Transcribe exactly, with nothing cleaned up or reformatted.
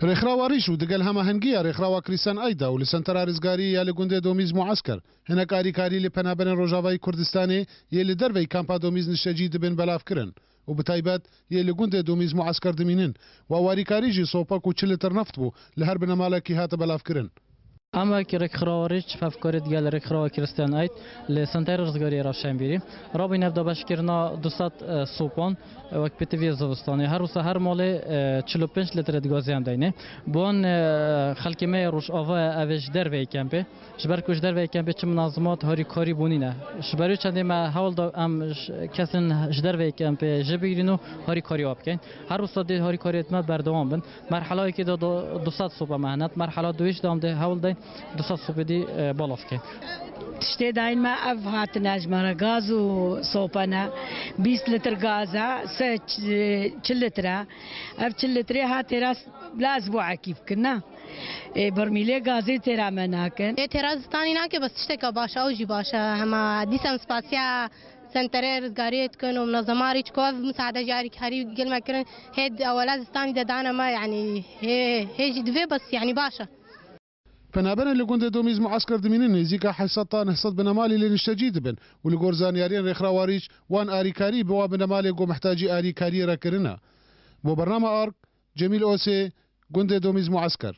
Rêxrawa Rîş û digel hemahengiya Rêxrawa Krîstiyan Ayda û li Sentera Rizgarî ya li gundê Domîz Muesker hinek arîkarî li penaberên Rojavayî Kurdistanê yê li derveyî kampa Domîz niştecî dibin belav kirin û bi taybet yê li gundê Domîz Muesker dimînin. Wa warîkarî jî sopa ku çil litir neft bû li her binemalekî hate belavkirin. Em wekî Rêkxirawa Rîş hevkarî digel Rêkxirawa Krîstiyan Aid li Senterê Rizgariyê re şembîrî rabîne dabeşkirina du sed sopan wek pêtiviyê zivistanê. Her wisa her malê çil û pênc litre di gazê em deyne. Bi wan xelkê me yê Rojavayê ev ê ji derveyî kempê. Ji ber ku ji derveyî kempê çi milazimat harîkarî bûnî ne. Ji ber wê çendê me hewl da em ji, kesên ji derveyî kempê jê bigirîn û harîkariya bikin. Her wisa dê harîkariyê me berdewam bin. Merhelayekê de du sed sopa me hene. Merhela duyê jî de em dê hewl deyn du sed sopê dî belav bikin. Tiştê dayîn me ev hatine ji me re gaz û sopa ne. Bîst litir gaz e, sê ç-, çil litir e. Ev çil litirê ha têra s-, bila ez bo ekî bikin, ne? Ê, bermîlê gazê têra me nakin. Ê, têra zistanî nake, bes tişteka baş e, ew jî baş e. Hema dîsa em spasiya Senterê Rizgariyê dikin û minezema Rîç ku ev misaade jî arîkarî gel me kirin. Hê di ewela zistanî de dane me, yanî hê, hê jî divê, bes yanî baş e. Penaberên li gundê Domîz Muesker dimînin nêzîka heft sed ta neh sed binemalî lê niştecî dibin û li gor zanyariyên Rêxrawa Rîç wan arîkarî bi wan binemalê ku mihtacî arîkariyê re kirine. Bo bernama Ark, Cemîl Osê, gundê Domîz Muesker.